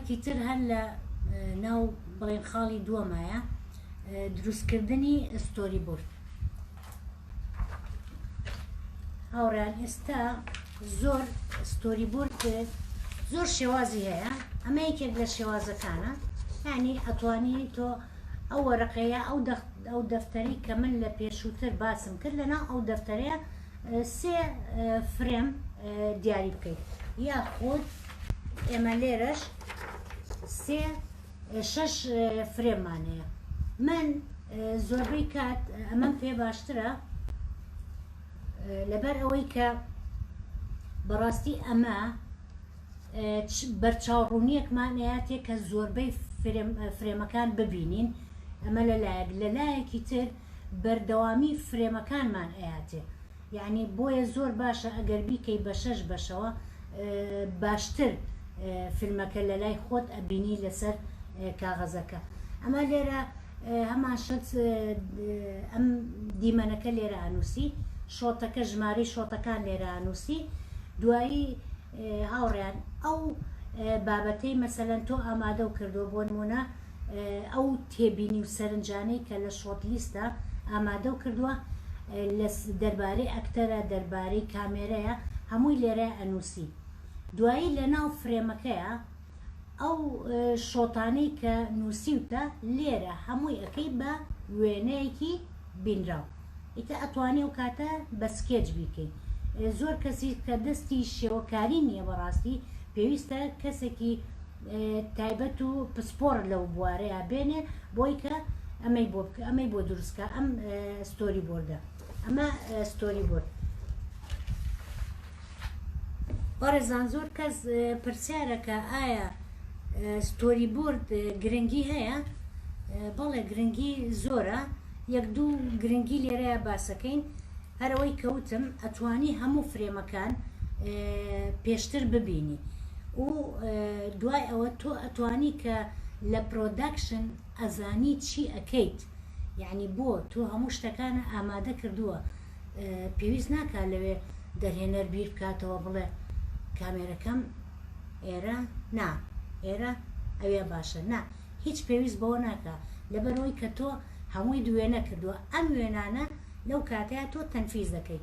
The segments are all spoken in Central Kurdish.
خاڵێکی تر هەر لە ناو بڵێن خاڵی دووەمایە دروستکردنی storyboard. هاوڕێیان ئێستا زۆر storyboard زۆر شێوازی هەیە ئەمە یەکێک لە شێوازەکانە یعنی ئەتوانی تۆ ئەو وەرەقەیە ئەو ئەو دەفتەری کە من لە پێشووتر باسم کرد لەناو ئەو دەفتەرەیە سێ frame دیاری بکەیت یاخود ئێمە لێرەش سێ شەش frame مان هەیە من زۆربەی کات ئەمەم پێ باشترە لەبەر ئەوەی کە بەڕاستی ئەمە بەرچاوڕوونیەکمان ئەیاتێ کە زۆربەی frame ەکان ببینین ئەمە لەلایەک لەلایەکی تر بەردەوامی frame ەکانمان ئەیاتێ یەعنی بۆیە زۆر باشە ئەگەر بیکەی بە شەش بەشەوە باشتر فیلمەکە لەلای خۆت ئەبینی لەسەر کاغەزەکە ئەمە لێرە هەمان شت ئەم دیمەنەکە لێرە ئەنووسی shot ەکە ژمارەی shot ەکان لێرە ئەنووسی دوایی هاوڕیان ئەو بابەتەی مەسەلەن تۆ ئامادەو کردووە بۆ نمونە ئەو تێبینی و سەرنجانەی کە لە shot list ە ئامادەو کردووە لە دەربارەی ئەکتەرە دەربارەی کامێرەیە هەمووی لێرە ئەنووسی دوایی لە ناو frame ەکەیە ئەو shot انەی کە نووسیوتە لێرە هەمووی ئەکەی بە وێنەیەکی بینراو ئیتر ئەتوانی ئەو کاتە بە sketch بیکەی زۆر کەسی کە دەستی شێوەکاری نییە بەڕاستی پێویستە کەسێکی تایبەت و پسپۆڕ لەو بوارەیا بێنێ بۆی کە ئەمەی بۆ بکە ئەمەی بۆ دروست کە ئەم storyboard ە ئەمە storyboard بەڕێزان زۆر کەس پرسیارەکە ئایا storyboard گرنگی هەیە؟ بەڵێ گرنگی زۆرە یەک دوو گرنگی لێرەیە باسەکەین هەرەوەی کەوتم ئەتوانی هەموو frame ەکان پێشتر ببینی و دوای ئەوە تۆ ئەتوانی کە لە production ئەزانی چی ئەکەیت یعنی بۆ تۆ هەموو شتەکانە ئامادە کردووە پێویست ناکا لەوێ دەرهێنەر بیر بکاتەوە بڵێ کامێرەکەم ئێرە نا ئێرە ئەوێ باشە نا هیچ پێویست بەوە ناکا لەبەرئەوەی کە تۆ هەموویت وێنە کردووە ئەم وێنانە لەو کاتەیا تۆ تەنفیز دەکەی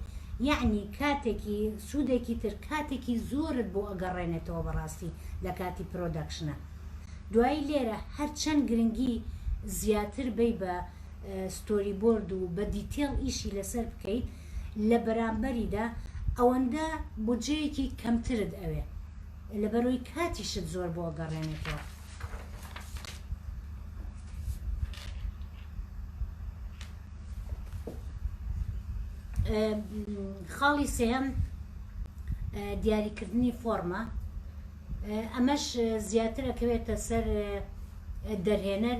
یەعنی کاتێکی سوودێکی تر کاتێکی زۆرت بۆ ئەگەڕێنێتەوە بەڕاستی لە کاتی production ە دوایی لێرە هەرچەند گرنگی زیاتر بەی بە storyboard و بە detail ئیشی لەسەر بکەیت لە بەرامبەریدا ئەوەندە بودجەیەکی کەمترت ئەوێ لەبەرئەوەی کاتیشت زۆر بۆ ئەگەڕێنێتەوە. خاڵی سێهەم دیاریکردنی فۆرمە ئەمەش زیاتر ئەکەوێتە سەر دەرهێنەر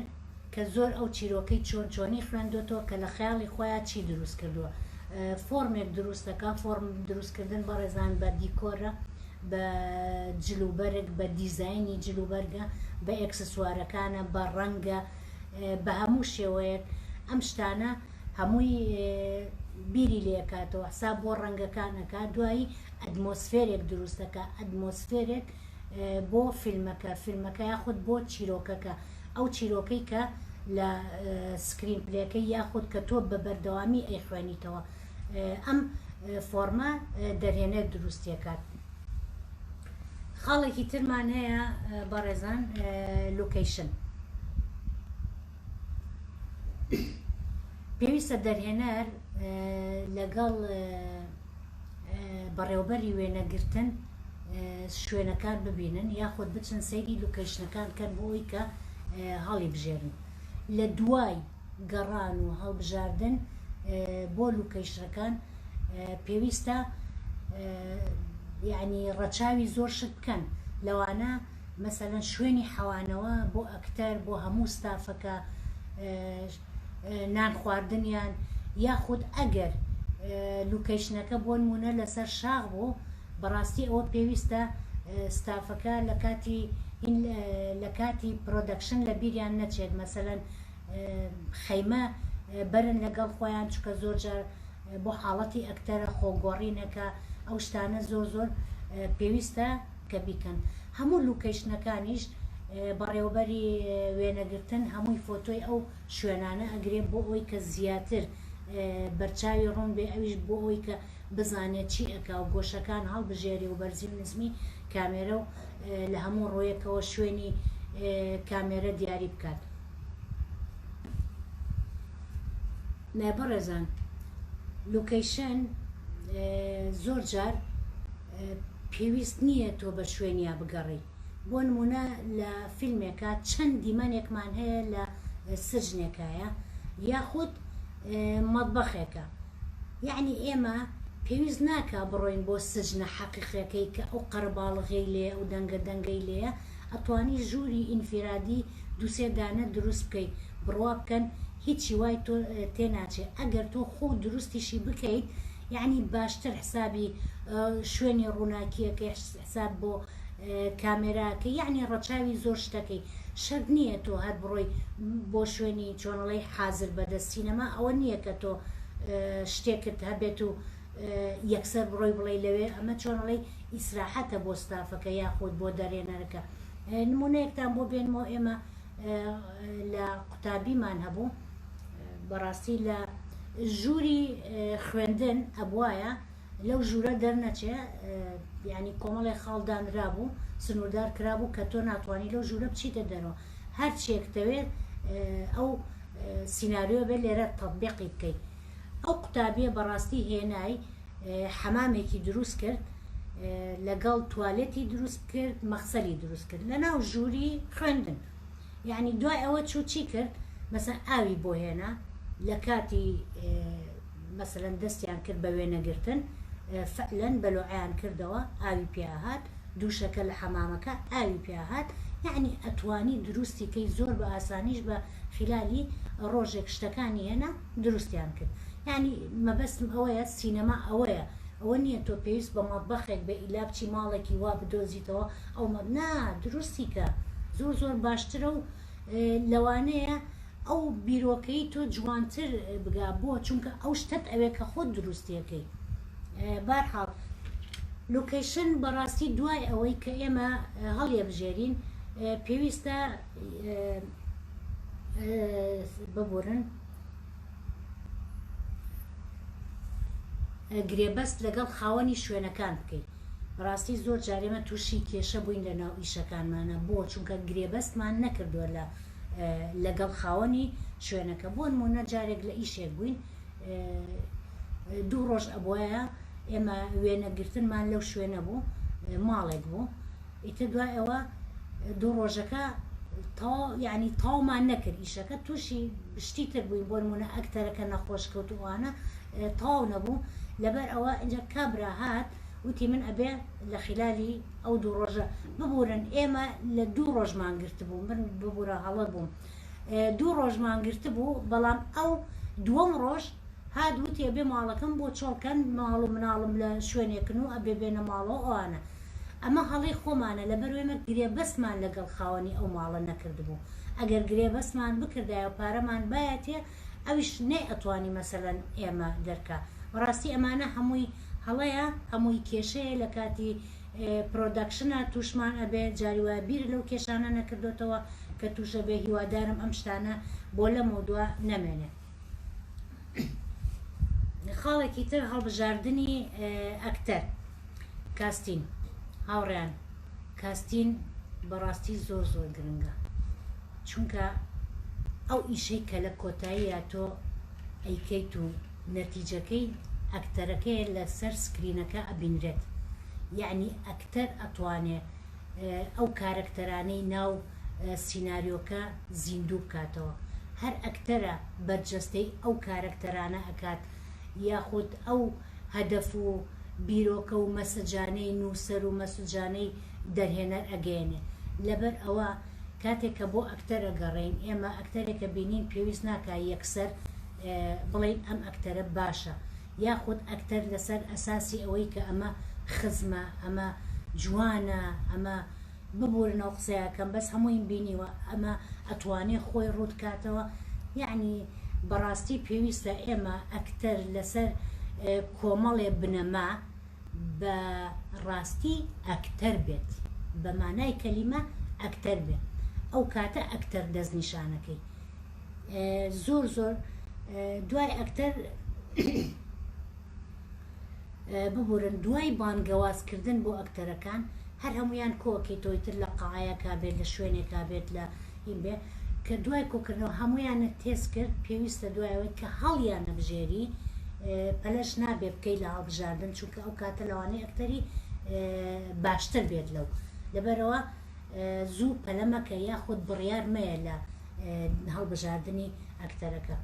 کە زۆر ئەو چیرۆکەی چۆن چۆنی خوێندۆتەوە کە لە خەیاڵی خۆیا چی دروست کردووە فۆرمێک دروست دەکا فۆرم دروست کردن بەڕێزان بە دیکۆرە بە جل و بەرگ بە دیزاینی جل و بەرگە بە ئێکسسوارەکانە بە ڕەنگە بە هەموو شێوەیەک ئەم شتانە هەمووی بیری لێکاتەوە حساب بۆ ڕەنگەکان ئەکات دوایی ئەتمۆسفێرێک دروست دەکا ئەتمۆسفێرێک بۆ فیلمەکە فیلمەکە یاخود بۆ چیرۆکەکە ئەو چیرۆکەی کە لە screenplay ەکەی یاخود کە تۆ بە بەردەوامی ئەیخوێنیتەوە ئەم فۆرمە دەرهێنەر دروستیەکات. خاڵێکی ترمان هەیە بەڕێزان location پێویستە دەرهێنەر لەگەڵ بەڕێوبەری وێنەگرتن شوێنەکان ببینن یاخود بچن سەیری location ەکان کەن بۆ ئەوی کە هەڵی بژێرن لە دوای گەڕان و هەڵبژاردن بۆ location ەکان پێویستە یعنی ڕەچاوی زۆر شت بکەن لەوانە مەسەلەن شوێنی حەوانەوە بۆ ئەکتەر بۆ هەموو ستافەکە نان خواردنیان یاخود ئەگەر location ەکە بۆنمونە لەسەر شاخ بوو بەڕاستی ئەوە پێویستە ستافەکە لە کاتی لە کاتی production لە بیریان نەچێت مەسەلەن خەیمە بەرن لەگەڵ خۆیان چونکە زۆر جار بۆ حاڵەتی ئەکتەرە خۆگۆڕینەکە ئەو شتانە زۆر زۆر پێویستە کە بیکەن هەموو location ەکانیش. بەڕێوەبەری وێنەگرتن هەمووی فۆتۆی ئەو شوێنانە ئەگرێ بۆ ئەوەی کە زیاتر بەرچاوی ڕوون بێ ئەویش بۆ ئەوەی کە بزانێ چی ئەکا و گۆشەکان هەڵبژێرێ و بەرزی و نزمی کامێرە و لە هەموو ڕوویەکەوە شوێنی کامێرە دیاری بکات. بەڕێزان location زۆر جار پێویست نییە تۆ بە شوێنیا بگەڕێی بۆ نمونە لە فیلمێکا چەند دیمەنێکمان هەیە لە سجنێکایە یاخود مەتبەخێکە یەعنی ئێمە پێویست ناکا بڕۆین بۆ سجنە حەقیقیەکەی کە ئەو قەرەباڵغیەی لێیە ئەو دەنگە دەنگەی لێیە ئەتوانی ژووری ئینفیرادی دووسێ دانە دروست بکەی بڕوا بکەن هیچی وای تۆ تێناچێ ئەگەر تۆ خۆو دروستیشی بکەیت یەعنی باشتر حسابی شوێنی ڕووناکیەکەی حساب بۆ کامێراکەی یەعنی ڕەچاوی زۆر شتەکەی شەرت نییە تۆ هەر بڕۆی بۆ شوێنی چۆنەڵێی حازر بەدەست سینەما ئەوە نییە کە تۆ شتێکت هەبێت و یەکسەر بڕۆی بڵێی لەوێ ئەمە چۆنەڵێی ئیسراحەتە بۆ ستافەکە یاخود بۆ دەرێنەرەکە نمونەیەکتان بۆ بێنمەوە ئێمە لە قوتابیمان هەبوو بەڕاستی لە ژووری خوێندن ئەبوایە لەو ژوورە دەرنەچێ یانی کۆمەڵێ خاڵ دانرابوو سنووردار کرابوو کە تۆ ناتوانی لەو ژوورە بچیتە دەرەوە هەرچیەک تەوێت ئەو سیناریۆ بێت لێرە تەتبیقی بکەیت ئەو قوتابیە بەڕاستی هێنای حەمامێکی دروست کرد لەگەڵ توالێتی دروست کرد مەخسەلی دروست کرد لەناو ژووری خوێندن یعنی دوای ئەوە چوو چی کرد مەسەن ئاوی بۆ هێنا لە کاتی مەسەلەن دەستیان کرد بە وێنەگرتن فعلەن بەلۆعەیان کردەوە ئاوی پیا هات دوشەکە لە حەمامەکە ئاوی پیا هات یەعنی ئەتوانی دروستی کەی زۆر بە ئاسانیش بە خیلالی ڕۆژێک شتەکانی هێنا دروستیان کرد یەعنی مەبەستم ئەوەیە سینەما ئەوەیە ئەوە نیە تۆ پێویست بە مەتبەخێک بێ ئیلا بچی ماڵێکی وا بدۆزیتەوە ئەو مە نا دروستی کە زۆر زۆر باشترە و لەوانەیە ئەو بیرۆکەی تۆ جوانتر بگا بۆ چونکە ئەو شتەت ئەوێ کە خۆت دروستیەکەی بارحاڵ location بەڕاستی دوای ئەوەی کە ئێمە هەڵیەبژێرین پێویستە ببورن گرێبەست لەگەڵ خاوەنی شوێنەکان بکەیت بەڕاستی زۆر جار ئێمە تووشی کێشە بووین لە ناو ئیشەکانمانە بۆ چونکە گرێبەستمان نەکردووە لە لەگەڵ خاوەنی شوێنەکە بۆنمونە جارێک لە ئیشێک بووین دوو ڕۆژ ئەبوایە ئێمە وێنەگرتنمان لەو شوێنە بوو ماڵێک بوو ئیتر دوای ئەوە دوو ڕۆژەکە تەواو یعنی تەواومان نەکرد ئیشەکە تووشی شتی تر بووین بۆ نمونە ئەکتەرەکە نەخۆش کەوت و ئەوانە تەواو نەبوو لەبەر ئەوە ئینجا کابرا هات وتی من ئەبێ لە خیلالی ئەو دوو ڕۆژە ببورن ئێمە لە دوو ڕۆژمان گرتبوو من ببورە هەڵە بووم دوو ڕۆژمان گرتبوو بەڵام ئەو دووەم ڕۆژ هات وتی ئەبێ ماڵەکەم بۆ چۆڵ کەن ماڵ و مناڵم لە شوێنێکن و ئەبێ بێنە ماڵەوە ئەوانە ئەمە هەڵەی خۆمانە لەبەر ئێمە گرێبەستمان لەگەڵ خاوەنی ئەو ماڵە نەکردبوو ئەگەر گرێبەستمان بکردایە و پارەمان بایەتێ ئەویش نەیئەتوانی مەسەلەن ئێمە دەرکا بەڕاستی ئەمانە هەمووی هەڵەیە هەمووی کێشەیە لە کاتی production ا توشمان ئەبێ جاری وایە بیر لەو کێشانە نەکردۆتەوە کە توشەبێ هیوادارم ئەم شتانە بۆ لەمەودوا نەمێنێ. خاڵێکی تر هەڵبژاردنی ئەکتەر casting هاوڕێیان casting بەڕاستی زۆر زۆر گرنگە چونکە ئەو ئیشەی کە لە کۆتاییە تۆ ئەیکەیت و نەتیجەکەی ئەکتەرەکەیە لەسەر screen ەکە ئەبینرێت یەعنی ئەکتەر ئەتوانێ ئەو کارەکتەرانەی ناو سیناریۆکە زیندوو بکاتەوە هەر ئەکتەرە بەرجەستەی ئەو کارەکتەرانە ئەکات یاخود ئەو هەدەف و بیرۆکە و مەسجانەی نووسەر و مەسجانەی دەرهێنەر ئەگەیەنێ لەبەر ئەوە کاتێک کە بۆ ئەکتەر ئەگەڕێین ئێمە ئەکتەرێکە بینین پێویست ناکا یەکسەر بڵێین ئەم ئەکتەرە باشە یاخود ئەکتەر لەسەر ئەساسی ئەوەی کە ئەمە خزمە ئەمە جوانە ئەمە ببورن ئەو قسەیە کەم بەس هەموویم بینیوە ئەمە ئەتوانێ خۆی ڕووت کاتەوە یەعنی بەڕاستی پێویستە ئێمە ئەکتەر لەسەر کۆمەڵێ بنەما بە ڕاستی ئەکتەر بێت بە مانای کەلیمە ئەکتەر بێ. ئەو کاتە ئەکتەر دەستنیشانەکەی زۆر زۆر دوای ئەکتەر ببورن دوای بانگەواز کردن بۆ ئەکتەرەکان هەر هەموویان کۆئەکەیتەوە ئیتر لە قاعەیەکا بێت لە شوێنێکا بێت لە هین بێ کە دوای کۆکردنەوە هەموویانت تێست کرد پێویستە دوای ئەوەی کە هەڵیان ئەبژێری پەلەش نابێ بکەی لە هەڵبژاردن چونکە ئەو کاتە لەوانەیە ئەکتەری باشتر بێت لەو لەبەرەوە زوو پەلە مەکە یاخود بڕیار مەیە لە هەڵبژاردنی ئەکتەرەکە.